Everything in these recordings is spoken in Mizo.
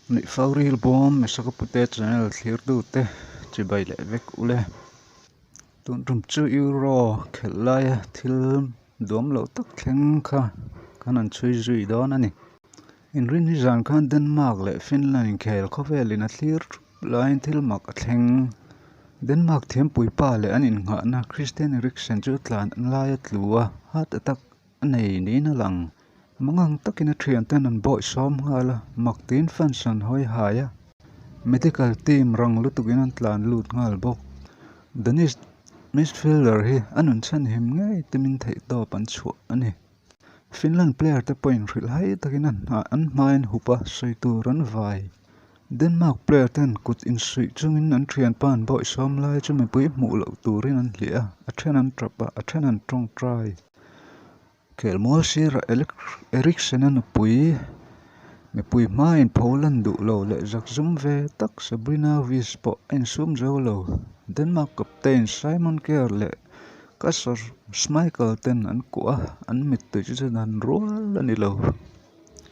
Nuih fo ril bawm Mesaka Pute channel thlirtute chibai leh vek ule. Tun tum chu Euro khelh laia thil duam loh tak thleng kha kan han chhui zui dawn a ni. Inrin hi zan khan Denmark leh Finland inkhel khawvelin a thlir thup laiin thil mak a thleng. Denmark thiampui pa leh an innghahna Christian Eriksen chu tlan laia tlu a, heart attack a nei niin a lang. Mangang takin a thianten an bawih sawm nghal a, mak tiin fans an hawi hai a. Medical team rang lutukin an tlan lut nghal bawk. Danish midfielder hi a nun chhanhim ngei timin theihtawp an chhuah a ni. Finland player te pawhin hrilh hai takin an hmain hup a, sawi tur an vai. Denmark player ten kut insuih chungin an thianpa an bawih sawm lai chu mipui hmuh loh turin an hliah a, a then an tap a, a then an tawngtai. Khelmual sirah Eriksen-a nupui mipui hmain pho lan duh lo leh zakzum ve tak Sabrina Wies pawh a insum zo lo. Denmark captain Simon Kjaer leh Kasper Schmeichel ten an kuah a, an mittui chu chu dan rual a ni lo.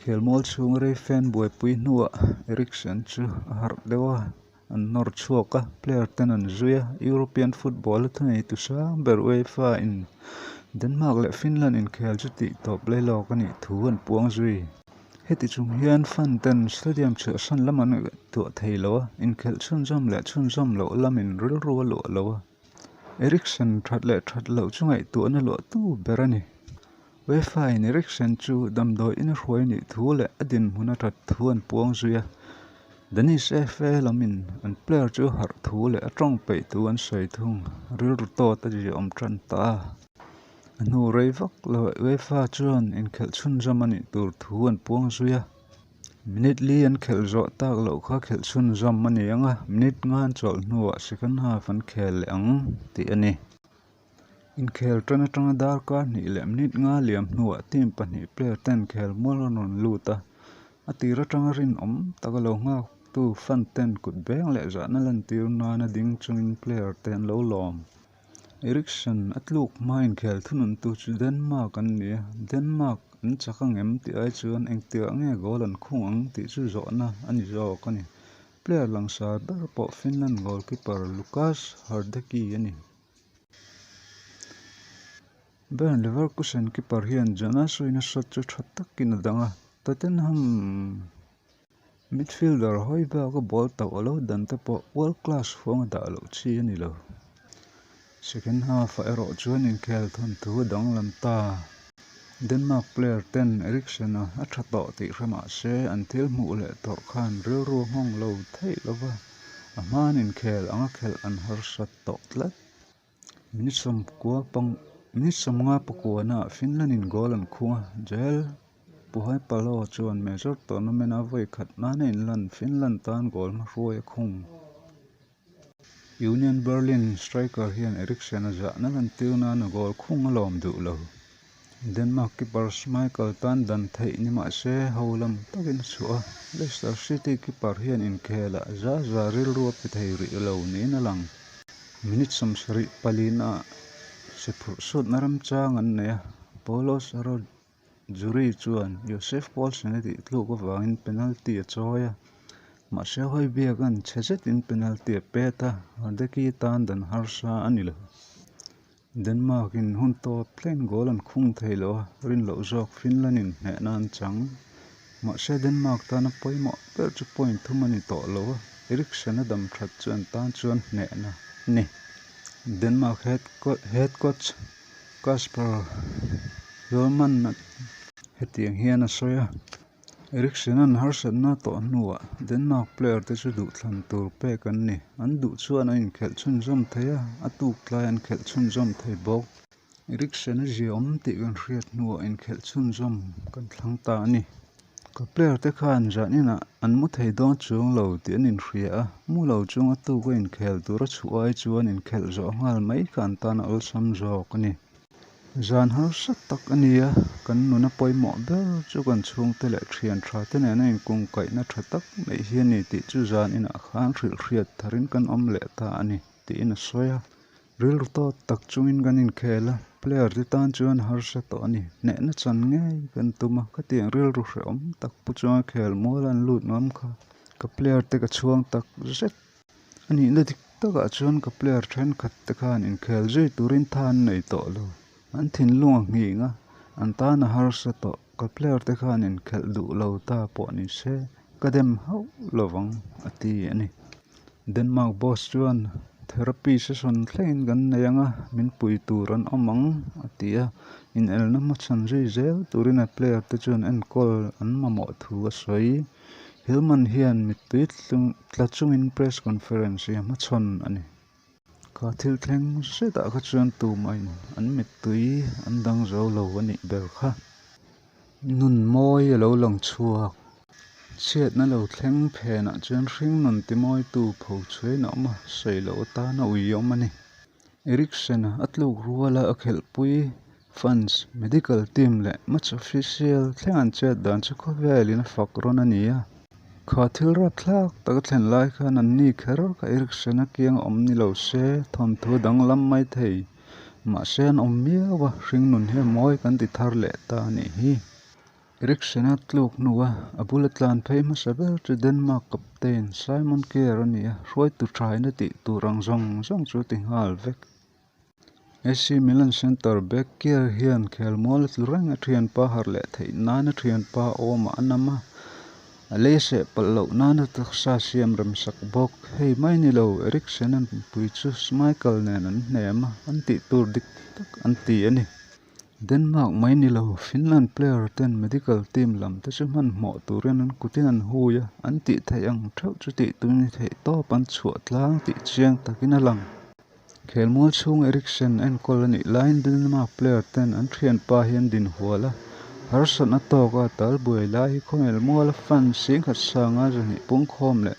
Khelmual chhung rei fan buaipui hnuah Eriksen chu a harh deuh a. An nawr chhuak a, player ten an zui a, European football a thuneitu sang ber UEFA in Denmark leh Finland inkhel chu tih tawp lei lawk a nih thu an puang zui. Heti chung hian fan ten stadium chhuahsan lam an ngaihtuah thei lo a, inkhelh chhunzawm leh chhunzawm loh lamin rilru a luah lo a, Eriksen that leh that loh chu ngaihtuahna luahtu ber a ni. UEFA in Eriksen chu damdawi in a hruai nih thu leh a dinhmun a that thu an puang zui a. Danish FA lamin an player chu harh thu leh a tawng peih thu an sawi thung. Rilru tawt a ziahawm tan ta a. A hnu rei vak lo UEFA chuan inkhelh chhunzawm a nih tur thu an puang zui a. Minute li an khelh zawh tak loh kha khelh chhunzawm a ni ang a, minute nga an chawlh hnuah second half an khel leh ang tih a ni. Inkhel tan atanga darkar hnih leh minute nga liam hnuah team pahnih player ten khel mual an rawn lut a, a tir atanga rinawm taka lo nghaktu fan ten kut beng leh zahna lantir nana ding chungin player te an lo lawm. Eriksen a tluk hma inkhel thununtu chu Denmark an ni a, Denmark an chak angem tih ai chuan engtiah nge goal an khung ang tih chu zawhna a ni zawk a ni. Player langsar ber pawh Finland goalkeeper Lukas Hradecky a ni. Bayer Leverkusen keeper hian Jonas Wina shot chu tha takin a dang a, Tottenham midfielder Hojbjerg-a ball tauh a lo dan te pawh world class huang a dah loh chi a ni lo. Second half-ah erawh chuan inkhel thawnthu a danglam ta. Denmark player ten Eriksen-a a tha tawh tih hre mah se an thil hmuh leh tawrh khan rilru a nghawng lo theih lo va, a hmain inkhel anga khelh an harsat tawh tlat. Minute sawmkua pang minute sawmnga pakuana Finland in goal an khung a, Joel Puhaipalo chuan major tournament a vawi khat nana inlan Finland tan goal hmahruai a khung. Union Berlin striker hian Eriksen a zahna lantir nana goal khung a lawm duh lo. Denmark keeper Schmeichel tan dan theih ni mah se ho lam takin a chhuah a, Leicester City keeper hian inkhelah za za rilru a pe thei rih lo niin a lang. Minute 70 palina si phurh sutna remchang an nei a, Paulos Arodzuri chuan Josef Poulsen a tih tluk avangin penalty a chawi a, mahse Hojbjerg-a'n chhe zetin penalty a pet a, Hradecky tan dan harsa a ni lo. Denmark in hun tawp thleng goal an khung thei lo a, rin loh zawk Finland in hnehna an chang. Mahse Denmark tana pawimawh ber chu point thum a ni tawh lo a, Eriksen a dam that chu an tan chuan hnehna a ni. Denmark head coach Kasper Hjulmand hetiang hian a sawi a. Eriksen-a'n harsatna a tawh hnuah Denmark player te chu duhthlan tur pek an ni. An duh chuan an inkhelh chhunzawm thei a, a tuk tlai an khelh chhunzawm thei bawk. Eriksen a ziaawm tih kan hriat hnuah inkhelh chhunzawm kan thlang ta a ni. Ka player te khan zaninah an mu thei dawn chuang lo tih an inhria a, mu lo chung a tuk a inkhel tur a chhuah ai chuan inkhelh zawh nghal mai kha an tan a awlsam zawk a ni. Zan harsa tak a ni a, kan nuna pawimawh ber chu kan chhungte leh thian tha te nena inkungkaihna tha tak neih hi a ni tih chu zan inah khan hrilhhriat tharin kan awm leh ta a ni, tiin a sawi a. Rilru tawt tak chungin kan inkhel a, player te tan chuan a harsa tawh a ni. Hnehna chan ngei kan tum a, khatiang rilru hrehawm tak pu chunga khel mual an lut ngam kha ka player te ka chhuang tak zet. A nihna dik takah chuan ka player thenkhat te khan inkhel zui turin tha an nei tawh lo. An thinlung a nghing a, an tan a harsa tawh. Ka player te khan inkhelh duh lo ta pawh ni se ka dem hauh lovang, a ti a ni. Denmark boss chuan therapy session thlengin kan nei ang a, min pui tur an awm ang, a ti a. Inelna hmachhan zui zel turin a player te chuan enkawl an mamawh thu a sawi. Hillman hian mittui tla chungin press conference hi a hmachhawn a ni. Kha thil thleng zetah kha chuan tumahin an mittui an dang zo lo a nih ber kha. Nun mawi a lo lang chhuak. Chhiatna lo thleng phenah chuan hring nun timawitu pho chhuain a awm a, sawi loh atana ui awm a ni. Eriksen-a a tluk ruala a khelhpui fans, medical team leh match official thleng an chet dan chu khawvelin a fak rawn a ni a. Kha thil rapthlak tak a thlen lai khan an ni kher kha Eriksen-a kiang a awm ni lo se, thawnthu a danglam mai thei. Mahse an awm miau a, hringnun hi a mawi kan ti thar leh ta a nih hi. Eriksen-a tluk hnua a bula tlan phei hmasa ber chu Denmark captain Simon Kjaer a ni a, hruaitu thaina tih tur ang zawng zawng chu a ti nghal vek. AC Milan centre back Kjaer hian khelmual a tlu reng a thianpa harh leh theih nan a thianpa awmah a nam a, a lei seh palh loh nan a taksa siam rem sak bawk. Hei mai ni lo, Eriksen-a nupui chu Schmeichel nen an hnem a, an tih tur dik tak an ti a ni. Denmark mai ni lo, Finland player ten medical team lam te chu hmanhmawh turin an kutin an hui a, an tih theih ang theuh chu tih tum ni theih tawp an chhuah tlang tih chiang takin a lang. Khelmual chhung Eriksen enkawl a nih laiin Denmark player ten an thianpa hi an din hual a, harsatna tawka tal buai lai hi khawmel muala fan singkhat sanga zahnih pungkhawm leh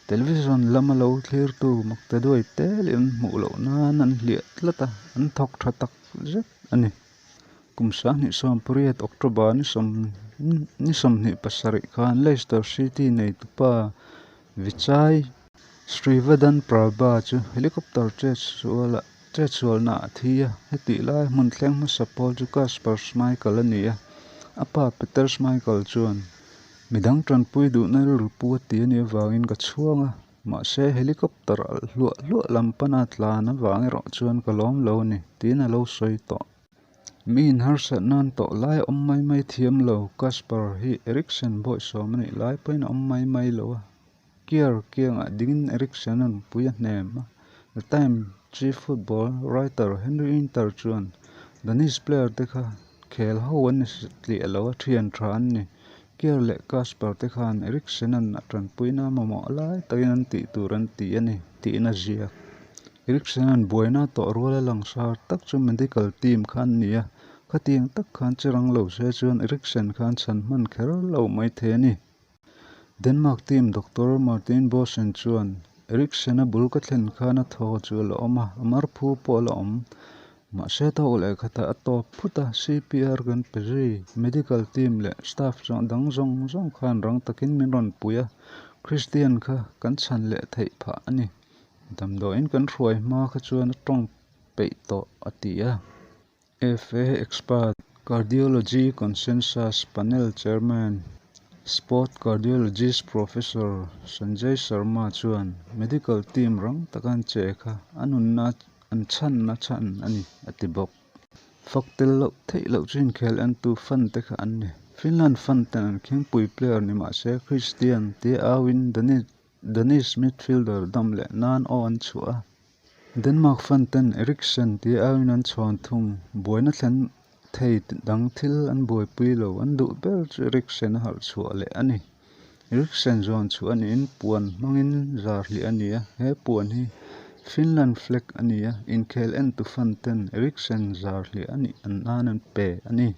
Television lama lo thlirtu makte duai telin an hmuh loh nan an hliah tlat a, an thawk tha tak zet a ni. Kum 2018 October ni 27 khan Leicester City neitupa Vichai Srivaddhanaprabha chu helicopter chetsualnaah a thi a, hetih lai hmun thleng hmasa pawl chu Kasper Schmeichel a ni a, a pa Peter Schmeichel chuan midang tanpui duhna rilru pu a ti a nih avangin ka chhuang a, mahse helicopter alh hluah hluah lam pana tlan avang erawh chuan ka lawm lo a ni, tiin a lo sawi tawh. Mi inharsat nan tawh lai a awm mai mai thiam lo, Kasper hi Eriksen bawihsawm a nih lai pawhin a awm mai mai lo a. Kiar kiangah dingin Eriksen a nupui a hnem a, The Time chief football writer Henry Winter chuan Danish player te kha khel ho an ni tliah lo a, thian tha an ni. Kiar leh Kasper te khan Eriksen-a'n a tanpuina mamawh lai takin an tih tur an ti a ni, tiin a ziak. Eriksen-a'n buaina tawh rual a langsar tak chu medical team kha an ni a, khatiang tak khan che rang lo se chuan Eriksen khan chhan hman kher lo mai thei a ni. Denmark team Doctor Martin Boesen chuan, Eriksen-a bul ka thlen khan a thaw chu a la awm a, a marphu pawh a la awm. Mahse thawk leh khatah a tawp phut a, CPR kan pe zui. Medical team leh staff dang zawng zawng khan rang takin min rawn pui a, Christian kha kan chhan leh theih phah a ni. Damdawiin kan hruai hma kha chuan a tawng peih tawh, a ti a. FA Expert, Cardiology Consensus Panel Chairman, Sport Cardiologist Professor Sanjay Sharma chuan medical team rang taka an che kha a nunna an chhanna chhan a ni, a ti bawk. Fak tel loh theih loh chu inkhel entu fan te kha an ni. Finland fan ten an khingpui player ni mah se Christian tia auin Danish midfielder dam leh nan aw an chhuah a. Denmark fan ten Eriksen tia auin an chhawn thung. Buaina thlen thei dang thil an buaipui lo, an duh ber chu Eriksen a harh chhuah leh a ni. Eriksen zawn chhuah a niin puan hmangin zar hliah a ni a, he puan hi Finland flag a ni a, inkhel entu fan ten Eriksen zar hliah a nih an nan an pe a ni.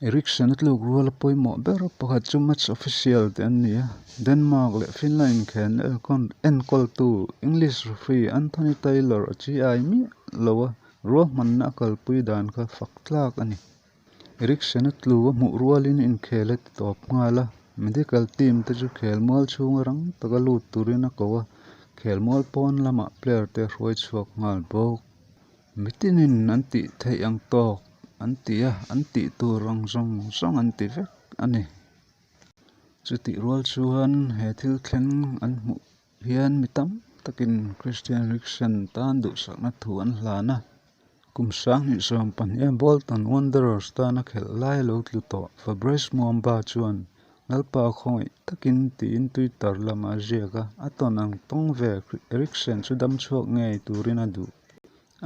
Eriksen a tluk rual a pawimawh ber pakhat chu match official te an ni a, Denmark leh Finland inkhelna enkawltu English referee Anthony Taylor a chi ai miah lo a, ruahmanna a kalpui dan kha fak tlak a ni. Eriksen a tlu a hmuh rualin inkhel a ti tawp nghal a, medical team te chu khelmual chhunga rang taka lut turin a ko a. Khelmual pawn lamah player te a hruai chhuak nghal bawk. Mitinin an tih theih ang tawk an ti a, an tih tur ang zawng zawng an ti vek a ni. Chutih rual chuan he thil thleng an hmuh hian mi tam takin Christian Eriksen tan duhsakna thu an hlan a. Kum 2020 a Bolton Wanderers tana khelh lai lo tlu tawh Fabrice Muamba chuan Lalpa khawngaih takin tiin Twitter lamah a ziak a, a tawn ang tawng ve Eriksen chu dam chhuak ngei turin a duh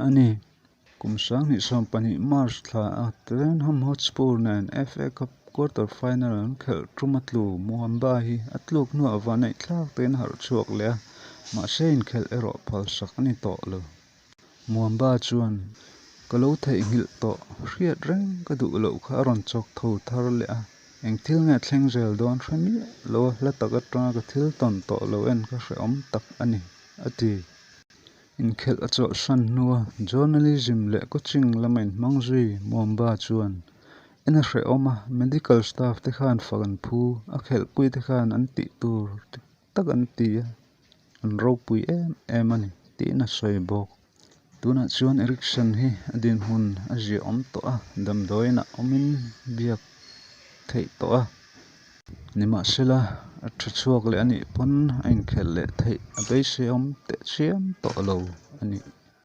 a ni. Kum 2020 March thla a Tottenham Hotspur nen FA Cup quarter final an khelh tum a tlu Muamba hi a tluk hnuah vahneih thlak tein a harh chhuak leh a, mahse inkhelh erawh phalsak a ni tawh lo. Muamba chuan, Ka lo theihnghilh tawh, hriat reng ka duh loh kha a rawn chawk tho thar leh a, eng thil nge thleng zel dawn hre miah lo a hla tak atanga ka thil tawn tawh lo en kha hrehawm tak a ni, a ti. Inkhelh a chawlhsan hnua journalism leh coaching lama inhmang zui Muamba chuan, En a hrehawm a, medical staff te khan fak an phu, a khelhpui te khan an tih tur dik tak an ti a, an ropui em em a ni, tiin a sawi bawk. Tunah chuan Eriksen hi a dinhmun a ziahawm tawh a, damdawiinah awmin biak theih tawh a. Nimahsela, a tha chhuak leh a nih pawn a inkhelh leh theih a beisei awm teh chiam tawh lo a ni.